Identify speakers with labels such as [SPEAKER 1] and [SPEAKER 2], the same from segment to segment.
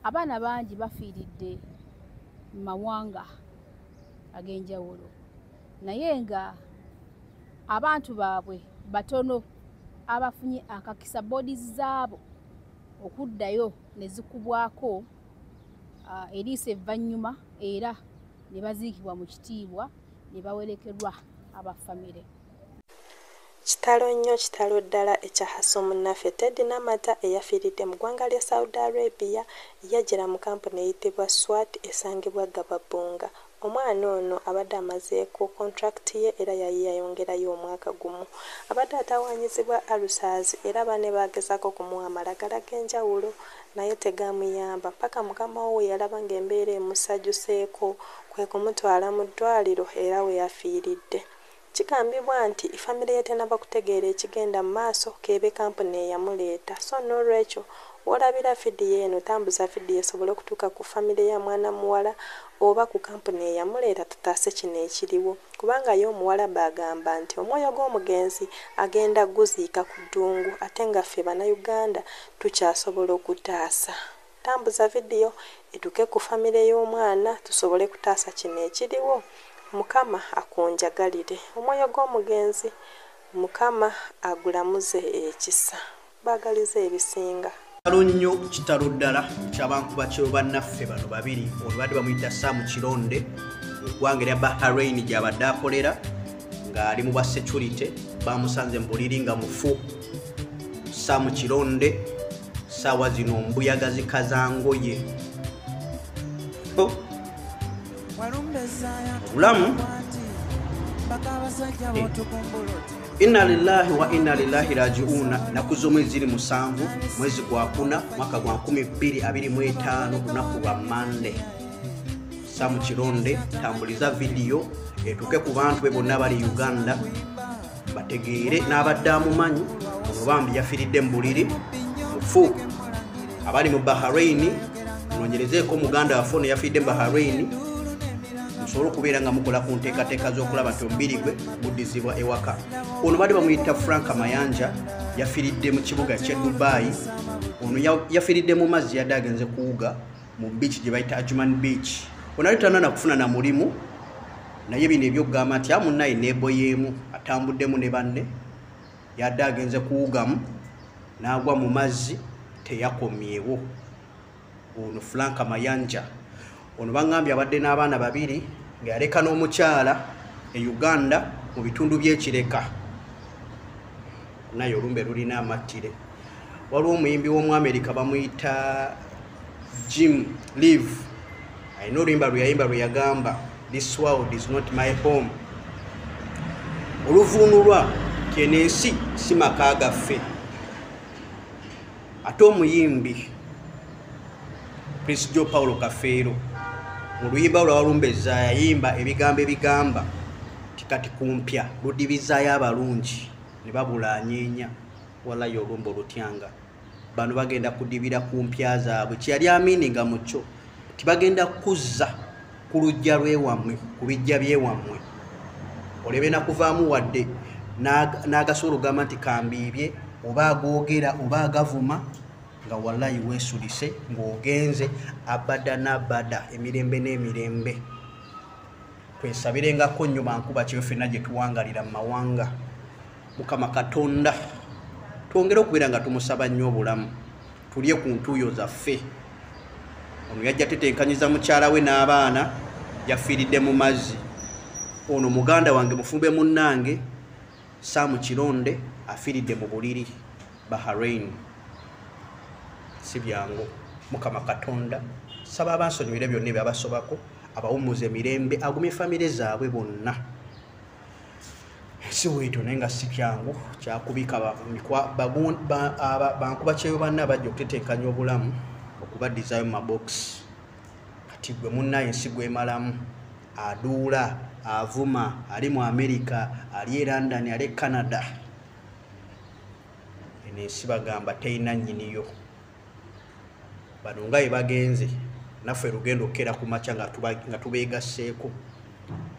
[SPEAKER 1] Abaana bangi bafiiridde mu mawanga ag'enjawulo, naye nga abantu baabwe batono abafunye akakisa bodies zaabo okuddayo ne zikubwako eriiso evvannyuma era ne baziikibwa mu kitiibwa ne bawerekerwa abafamire.
[SPEAKER 2] Kitalo nnyo, kitalo ddala ekya Haso munnaffe Teddy Namata eyafiiridde mu ggwanga lya Saudi Arabia. Yajjira mu kampuni eyitibwa SWAT esangibwa Gababunga. Omwana ono abadde amazeeko contract ye era yali yayongerayo omwaka gumu. Abadde atawaanyizibwa ulcers era banne baagezaako okumuwa amalagala ag'enjawulo naye tegaamuyamba paka mukama we yalaba ng'embeera emusajjuseeko kwe kumutwala mu ddwaliro era we yafiiridde. Kigambibwa nti famire ye tennaba kutegeera ekigenda mu maaso k'ebe kampuni eyamuleeta. So noolwekyo w'olabira vidiyo eno, tambuza vidiyo esobole okutuuka ku famire ya mwana muwala oba ku kampuni eyamuleeta tutaase kino ekiriwo. Kubanga ye omuwalabu agamba nti omwoyo gw'omugenzi agenda guziika ku ddungu ate nga ffe Bannayuganda tukyasobola okutaasa. Tambuza vidiyo etuuke ku famire y'omwana tusobole kutaasa kino ekiriwo. Mukama akunjagalire. Omwoyo gw'omugenzi Mukama agulamuze ekisa. Baagaliza ebisinga.
[SPEAKER 3] Kitalo nnyo, kitalo ddala ekyabankuba kyeyo bannaffe bano babiri. Ono badde bamuyita Sam Kironde mu ggwanga erya Bahrain gy'abadde akolera ng'ali mu bwa security, bamusanze mu buliri nga mufu. Sam Kironde ssaawa zino mbuyaga zikazangoye. Obulamu inna lillahi wa inna lillahi rajiuna. Naku z'omwezi ziri 7 mwezi gwa 4 mwaka gwa 2025 lunaku lwa Mande. Sam Kironde, tambuliza vidiyo etuuke ku bantu be bonna bali Uganda bategeere n'abadde amumanyi. Ono bambi yafiiridde mu buliri mufu. Abali mu Bahrain munoonyerezeeko muganda waffe ono yafiiridde mu Bahrain, musobole okubeera nga mukola ku nteekateeka z'okulaba nti omubiri gwe guddizibwa ewaka. Ono badde bamuyita Frank Mayanja, yafiiridde mu kibuga ky'e Dubai. Ono yafiiridde mu mazzi, yadde agenze kuwuga mu beach gye bayita Ajman Beach. Ono ali tanana kufuna na mulimu, naye bino ebyokugamba nti amunnaye neeboyeemu atambuddemu ne banne, yadde agenze kuwugamu n'agwa mu mazzi teyakomyewo. Ono Frank Mayanja ono baŋŋambye abadde n'abaana babiri nga yaleka n'omukyala e Uganda mu bitundu by'Ekireka. Naye olumbe lulina amattire. Waliwo omuyimbi w'omu Amerika bamuyita Jim Live, alina oluyimba lwe yayimba lwe yagamba this world is not my home, oluvuunulwa nti eno ensi si maka gaffe. Ate omuyimbi Prince Joe Paulo Kafeero mu luyimba lwa Walumbeza yayimba ebigambo ebigamba nti kati kumpya ludibizaayo abalungi ne babula anyeenya. Walayi olumba olutyanga bano bagenda kudibira ku mpya zaabwe. Kyeyali amiininga mu kyo tibagenda kuzza ku luggya lw'ewammwe, ku bijja by'ewammwe, olebe nakuvaamu wadde n'agasobola okugamba nti kambiibye oba agoogera oba agavuma, nga wallayi weesulise ng'ogenze abada n'abada emirembe n'emirembe. Twesabirengako nnyo bankuba kyeyo ffenna gye tuwangalira mu mawanga. Mukama Katonda twongere okubeera nga tumusaba nnyo obulamu, tulye ku ntuuyo zaffe. Ono yajja tetenkanyiza mukyala we n'abaana, yafiiridde mu mazzi. Ono muganda wange mufumbe munnange Sam Kironde afiiridde mu buliri Bahrain. Si byangu. Mukama Katonda saba abansonyiwire byonna ebyabasobako, abawummuze emirembe, agumye famire zaabwe bonna. Si bwetyo naye nga si byangu, kyakubika bankuba kyeyo banna bajja okutetenkanya obulamu okubaddizaayo mu mabokisi. Kati gwe munnaye ensi gwemalamu, aduula, avuma, ali mu Amerika, ali e London, ali e Canada. Eno ensi bagamba teyina nnyiniyo. Bano nga bwe bagenze naffe lugendo okkeera ku makya nga tubeegasseeko.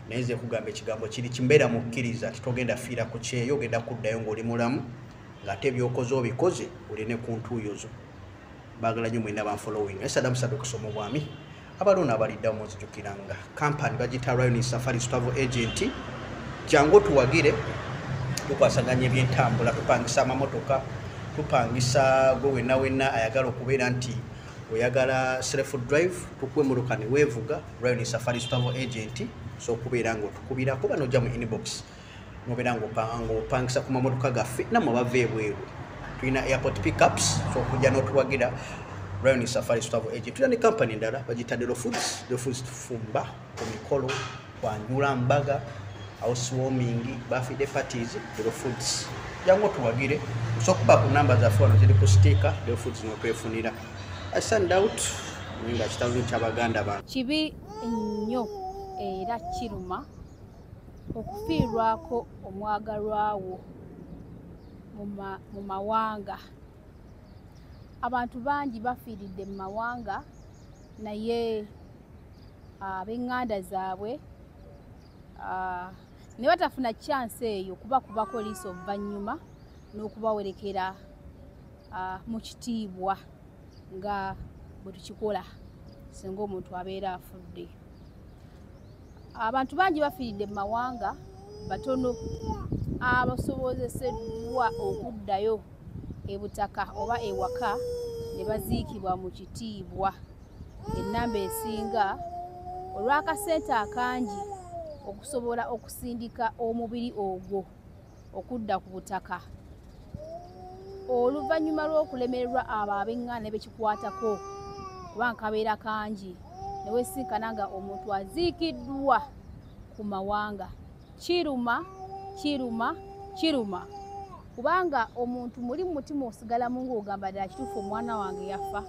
[SPEAKER 3] Naye nze nkugamba ekigambo kiri kimbeera mukkiriza nti togenda fiira ku kyeyo, ogenda kuddayo ng'oli mulamu, ng'ate by'okoze obikoze oli ne ku ntuuyo zo. Baagala nnyo mwenna banfollowing. Naye Saddam Sadde okusoma obwami abalona abaliddawo munzijukiranga. Kampani bagiyita Ryan Safari Travel Agent. Jangu otuwagire, tukwasaganya ebyentambula, tupangisa amamotoka, tupangisa gwe wenna wenna ayagala okubeera nti oyagala self drive, tukuwa emmotoka ne weevuga. Ryan Safari Travel Agent, so okubeera ng'otukubirako bano ojja mu inbox nobeera ng'opangisa ku mamotoka gaffe. Nammwe bava ebweru tulina airport pickups, so okujja n'otuwagira Ryan Safari Travel Agent. Tulina ne kampani endala bagiyita Dero Foods. Dero Foods tufumba ku mikolo, kwanjula, mbaga, housewarming, birthday parties. Dero Foods, jangu otuwagire. Osobola okuba ku namba zaffe wano ziri ku sticker. Dero Foods n'otwefunira. I stand out naye nga kitalo ky'abaganda bange.
[SPEAKER 1] Kibi nnyo era kiruma okufiirwako omwagalwa wo mu mawanga. Abantu bangi bafiiridde mu mawanga, naye ab'eŋŋanda zaabwe ne batafuna chance eyo kuba kubako liiso oluvannyuma n'okubawerekera mu kitiibwa nga bwe tukikola singa omuntu abeera afudde. Abantu bangi bafiiridde mu mawanga, batono abasobozeseddwa okuddayo ebutaka oba ewaka ne baziikibwa mu kitiibwa. Ennamba esinga olw'akasente akangi okusobola okusindika omubiri ogwo okudda ku butaka oluvannyuma lw'okulemererwa abo ab'eŋŋanda ne bekikwatako, kuba nkabeera kangi ne weesinkana nga omuntu aziikiddwa ku mawanga. Kiruma, kiruma, kiruma, kubanga omuntu muli mu mutima osigalamu ng'ogamba ddala kituufu omwana wange yafa,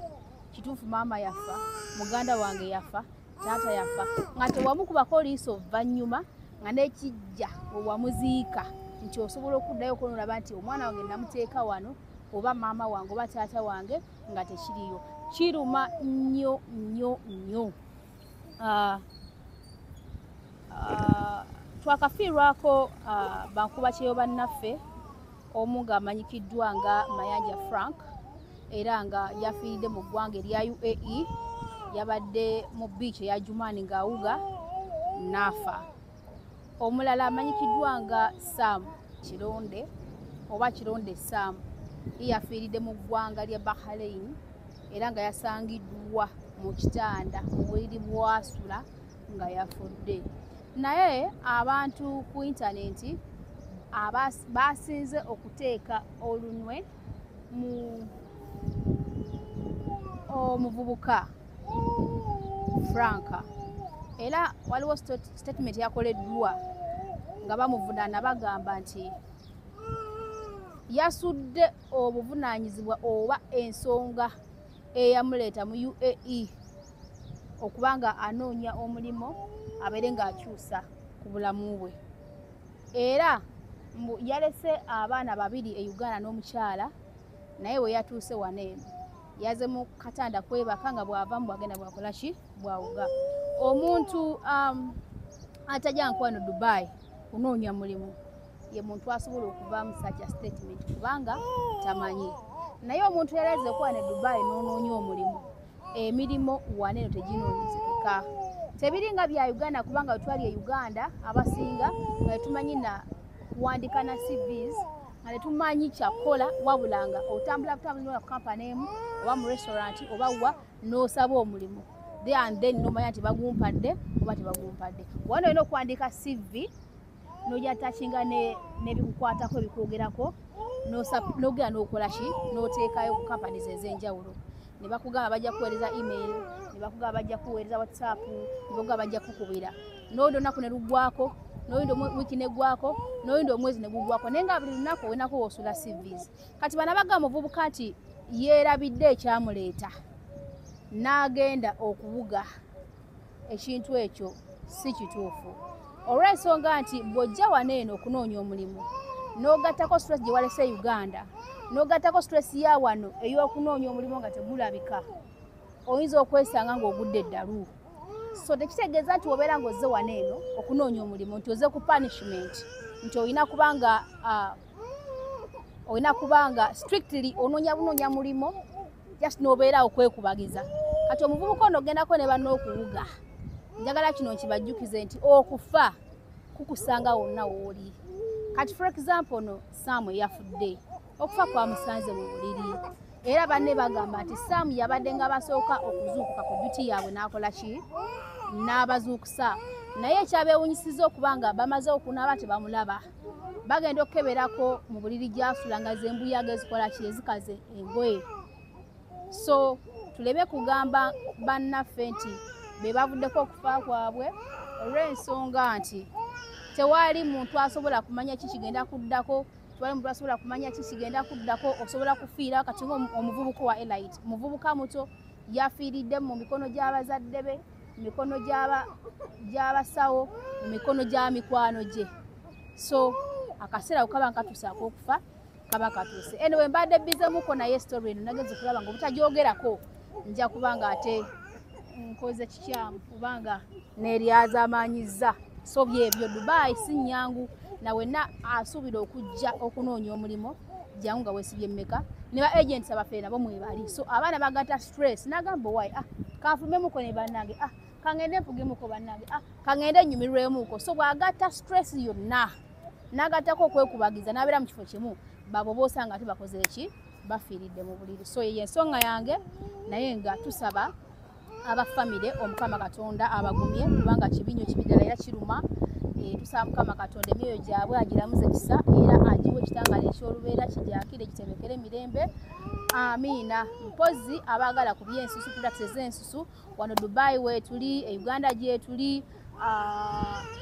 [SPEAKER 1] kituufu maama yafa, muganda wange yafa, taata yafa, nga tewamukubako liiso oluvannyuma nga n'ekijja wewamuziika nti osobola okuddayo okunolaba nti omwana wange namuteeka wano, oba maama wange oba taata wange, nga tekiriyo. Kiruma nnyo nnyo nnyo. Twakafiirwako bankuba kyeyo bannaffe, omu ng'amanyikiddwa nga Mayanja Frank, era nga yafiiridde mu ggwanga erya UAE. Yabadde mu beach eya Jumaani ng'awuga n'afa. Omulala amanyikiddwa nga Sam Kironde oba Kironde Sam, ye yafiiridde mu ggwanga lya Bahrain, era nga yasangiddwa mu kitanda mu buliri bwasula nga yafudde. Naye abantu ku intaneti basinze okuteeka olunwe mu omuvubuka Frank, era waliwo statement yakoleddwa nga bamuvunaana, bagamba nti yasudde obuvunaanyizibwa oba ensonga eyamuleeta mu UAE okubanga anoonya omulimu abeere ng'akyusa ku bulamu bwe. Era mbu yalese abaana babiri e Uganda n'omukyala, naye we yatuuse wano eno yaze mu katanda kwebaka, nga bw'avamu bwagenda bwakola ki, bwawuga. Omuntu atajja nkwano Dubai kunoonya mulimu ye muntu asobola okuvaamu such a statement, kubanga tamanyi. Naye omuntu yalaze okuba ne Dubai n'onoonya omulimu, emirimu wano eno teginoonyezekeka, tebiringa bya Uganda, kubanga wetwali e Uganda abasinga nga tetumanyi na kuwandika na CVs, nga tetumanyi kyakukola, wabula nga otambula butambula ku kampani emu oba mu restaurant oba wa n'osaba omulimu there and then n'omanya nti bagumpadde oba tebagumpadde. Wano olina okuwandiika CV n'ojja attachinga n'ebikukwatako ebikwogerako, n'ogenda n'okola ki, n'oteekayo ku companies ez'enjawulo, ne bakugamba bajja kuweereza email, ne bakugamba bajja kuweereza WhatsApp, ne bakugamba bajja kukubira. N'olwo olunaku ne luggwako, n'oyinda wiiki neggwako, n'oyinda omwezi ne guggwako, naye nga buli lunaku olinako w'osula CVs. Kati bano abagamba omuvubuka nti yeerabidde ekyamuleeta n'agenda okuwuga, ekintu ekyo si kituufu, olw'ensonga nti bw'ojja wano eno okunoonya omulimu n'ogattako stress gye walese e Uganda, n'ogattako stress ya wano ey'okunoonya omulimu nga tegulabika, oyinza okwesanga ng'ogudde eddalu. So tekitegeeza nti obeera ng'ozze wano eno okunoonya omulimu nti ozze ku punishment, nti olina kubanga strictly onoonya bunoonya mulimu. Just n'obeera okwekubagiza. Kati omuvubuka ono ogendako ne banne okuwuga. Njagala kino nkibajjukize nti okufa kukusanga wonna w'oli. Kati for example ono Sam yafudde, okufa kwamusanze mu buliri. Era banne bagamba nti Sam yabadde nga basooka okuzuukuka ku duty yaabwe n'akola ki? N'abazuukusa. Naye ekyabeewunyisizza okuba nga bamaze okunaaba tebamulaba. Bagenda okukeberako mu buliri gy'asula nga z'embuyaga ezikola ki, ezikaze engoye. So tuleme kugamba bannaffe nti be bavuddeko okufa kwabwe olw'ensonga nti tewali muntu asobola kumanya ki kigenda kuddako, tewali muntu asobola kumanya ki kigenda kuddako. Osobola kufiira kati ng'omuvubuka wa Elite, muvubuka muto yafiiridde mu mikono gy'abazadde be, mu mikono gy'abasawo, mu mikono gya mikwano gye. So akaseera kaba nkatuuse ak'okufa kaba katuuse. Anyway, mbadde bizemuko naye story eno nagenze okulaba nga obutagyogerako nja kuba nga ate nkoze kikyamu kubanga neeryazaamaanyizza. So byebyo, Dubai si nnyangu, na wenna asuubira okujja okunoonya omulimu jangu nga weesibye mmeka, ne ba agents abaffe nabo mwebali. So abaana bagatta stress n'agamba owaayi, kanfumemuko ne bannange, kangende nfugemuko bannange, kangende nnyumirwemuko. So bw'agatta stress yonna n'agattako okwekubagiza n'abeera mu kifo kimu, babo boosanga ate bakoze ki, bafiiridde mu buliri. So yeyo ensonga yange, naye nga tusaba abafamire Omukama Katonda abagumye kubanga kibi nnyo, kibi ddala era kiruma. Tusaba Mukama Katonda emyoyo gyabwe agiramuze kisa era agiwe ekitangaala eky'olubeera kigyakire kitebekere emirembe. Amiina. Mpozzi abaagala ku by'ensusu, products ez'ensusu, wano Dubai weetuli, e Uganda gyetuli,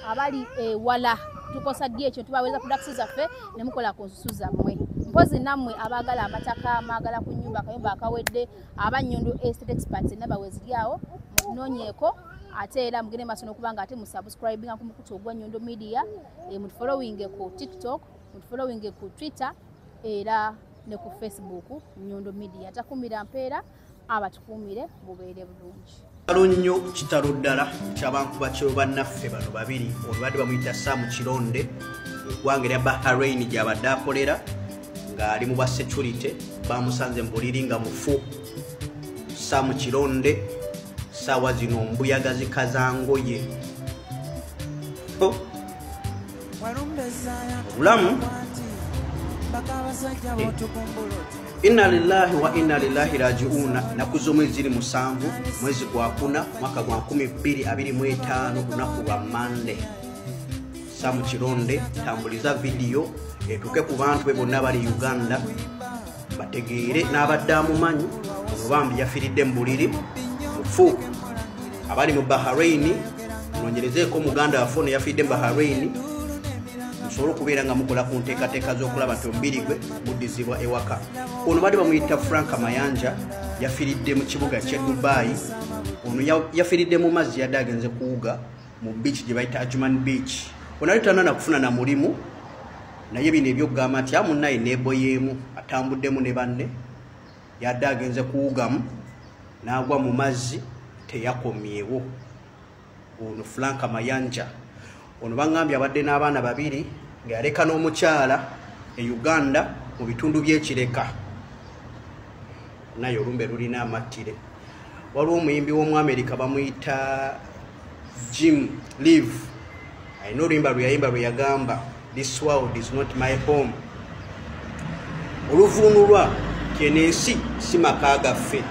[SPEAKER 1] abali ewala tukosa ddi ekyo tubaweereza products zaffe ne mukola ku nsusu zammwe. Mpozzi nammwe abaagala amataka, mwagala ku nnyumba, akayumba akawedde, Abannyondo Estate Experts nabaweziri awo mutunoonyeeko. Ate era mugende maaso n'okuba nga ate musubscribinga ku mukutu ogwa Nnyondo Media, mutufollowinge ku TikTok, mutufollowinge ku Twitter era ne ku Facebook Nnyondo Media. Takumira mpeera, abatukuumire mubeere bulungi.
[SPEAKER 3] Kitalo nnyo, kitalo ddala ky'abantu bakyo bannaffe bano babiri. Ono badde bamuyita Sam Kironde, eggwanga erya Bahrain gy'abadde akolera ng'ali mu bwa security, bamusanze mu buliri nga mufu. Sam Kironde saawa zino mbuyaga zikazangoye. Obulamu inna lillahi wa inna lillahi rajiuna. Naku z'omwezi ziri 7 mwezi gwa 4 mwaka gwa 2025 lunaku lwa Mande. Sam Kironde tambuliza vidiyo etuuke ku bantu be bonna bali Uganda bategeere n'abadde amumanyi. Ono bambi yafiiridde mu buliri mufu. Abali mu Bahrain munoonyerezeeko muganda waffe ono yafiiridde mu Bahrain, musobole okubeera nga mukola ku nteekateeka z'okulaba nti omubiri gwe guddizibwa ewaka. Ono badde bamuyita Frank Mayanja, yafiiridde mu kibuga ky'e Dubai. Ono yafiiridde mu mazzi, yadde agenze kuwuga mu beach gye bayita Ajman Beach. Ono ali tanana kufuna na mulimu, naye bino ebyokugamba nti amunnaye neeboyeemu atambuddemu ne banne, yadde agenze kuwugamu n'agwa mu mazzi teyakomyewo. Ono Frank Mayanja ono baŋŋambye abadde n'abaana babiri nga yaleka n'omukyala e Uganda mu bitundu by'Ekireka. Naye olumbe lulina amattire. Waliwo omuyimbi w'omu Amerika bamuyita Jim Live, alina oluyimba lwe yayimba lwe yagamba this world is not my home, oluvuunulwa kyeno ensi si maka gaffe.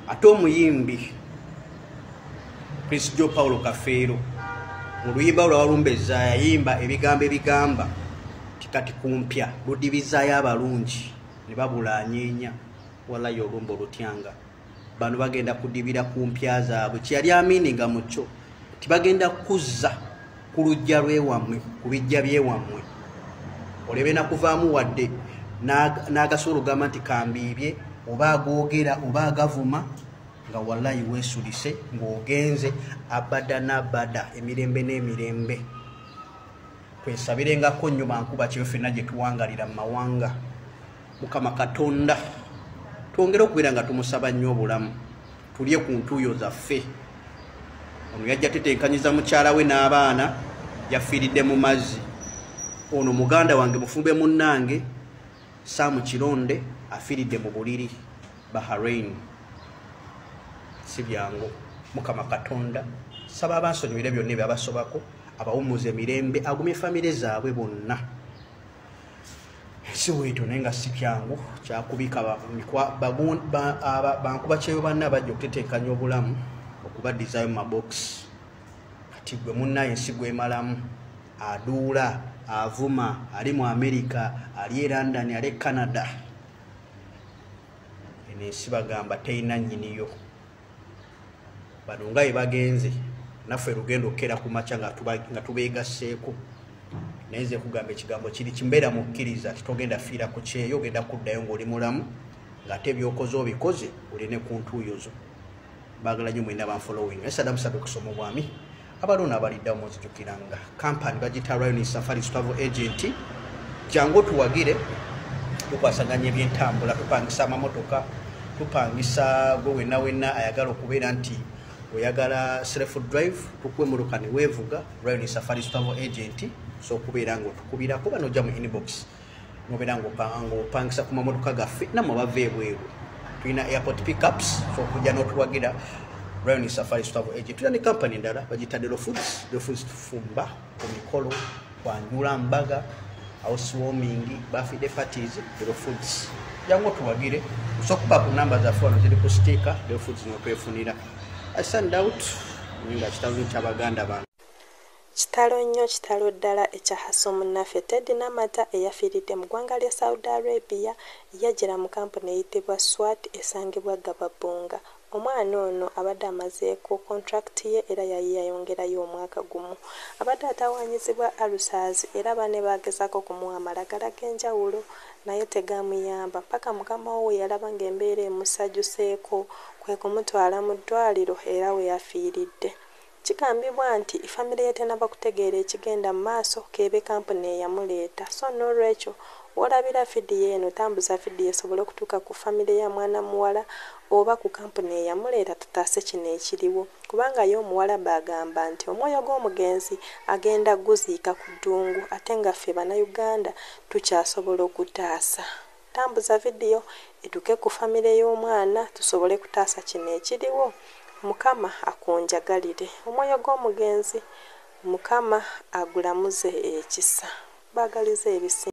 [SPEAKER 3] Ate omuyimbi Prince Joe Paulo Kafeero mu luyimba lwe walumbeza yayimba ebigambo ebigamba tikati kumpya ludibizaayo abalungi ne babula anyeenya. Walayi olumba olutyanga bano bagenda kudibira ku mpya zaabwe. Kyeyali amiininga mu kyo tibagenda kuzza ku luggya lw'ewammwe, ku bijja by'ewammwe, olebe nakuvaamu wadde n'agasobola okugamba nti kambiibye oba agoogera oba agavuma, nga wallayi weesulise ng'ogenze abada n'abada emirembe n'emirembe. Twesabirengako nnyo bankuba kyeyo ffenna gye tuwangalira mu mawanga. Mukama Katonda twongere okubeera nga tumusaba nnyo obulamu, tulye ku ntuuyo zaffe. Ono yajja tetenkanyiza mukyala we n'abaana, yafiiridde mu mazzi. Ono muganda wange mufumbe munnange, Sam Kironde afiiridde mu buliri Bahrain. Si byangu. Mukama Katonda saba abansonyiwire byonna ebyabasobako, abawummuze emirembe, agumye famire zaabwe bonna. Si bwetyo naye nga si kyangu kyakubika bankuba kyeyo banna bajja okutetenkanya obulamu okubaddizayo mu mabokisi. Kati gwe munnaye ensi gwemalamu, aduula, avuma, ali mu America, ali e London, ali e Canada. Eno ensi bagamba terina nnyiniyo. Bano nga bwe bagenze naffe lugendo okukera ku makya nga tubeegasseeko. Naye nze kugamba ekigambo kiri kimbeera mukkiriza nti togenda fiira ku kyeyo, ogenda kuddayo ng'oli mulamu, ng'ate by'okoze obikoze oli ne ku ntuuyo zo. Baagala nnyo mwenna banfollowing. Naye Saddam Sabe kusoma obwami abalona abaliddawo munzijukiranga. Kampani bagiyita Ryan Safaris Travel Agent. Jangu otuwagire, tukwasaganya ebyentambula, tupangisa amamotoka, tupangisa gwe wenna wenna ayagala okubeera nti oyagala self drive, tukuwa emmotoka ne weevuga. Ryan Safaris Travel Agent, so okubeera ng'otukubirako bano ojja mu inbox nobeera ng'opangisa ku mamotoka gaffe nammwe bava ebweru. Tulina airport pickups, so okujja n'otuwagira Ryan Safaris Travel Agent. Tulina ne kampani endala bagiyita Delo Foods. Delo Foods tufumba ku mikolo, kwanjula mbaga, housewarming, birthday parties. Delo Foods jangu otuwagire, osobola okuba ku namba zaffe wano ziri ku sticker. Delo Foods n'otwefunira. I stand out nga kitalo ky'abaganda bange.
[SPEAKER 2] Kitalo nnyo, kitalo ddala ekya Haso munnaffe Teddy Namata eyafiiridde mu ggwanga lya Saudi Arabia. Yajjira mu kampuni eyitibwa SWAT esangibwa Gababunga. Omwana ono abadde amazeeko contract ye era yali yayongerayo omwaka gumu. Abadde atawaanyizibwa ulcers era banne baagezaako okumuwa amalagala g'enjawulo naye tegaamuyamba paka mukama we yalaba ng'embeera emusajjuseeko kwe kumutwala mu ddwaliro era we yafiiridde. Kigambibwa nti famire ye tennaba kutegeera ekigenda mu maaso k'ebe kampuni eyamuleeta. So noolwekyo w'olabira vidiyo eno, tambuza vidiyo esobole okutuuka ku famire ya mwana muwala oba ku kampuni eyamuleeta, tutaase kino ekiriwo. Kubanga ye omuwala bagamba nti omwoyo gw'omugenzi agenda guziika ku ddungu, ate nga ffe Bannayuganda tukyasobola okutaasa. Tambuza vidiyo etuuke ku famire y'omwana tusobole kutaasa kino ekiriwo. Mukama akunjagalire. Omwoyo gw'omugenzi Mukama agulamuze ekisa. Baagaliza ebisinga.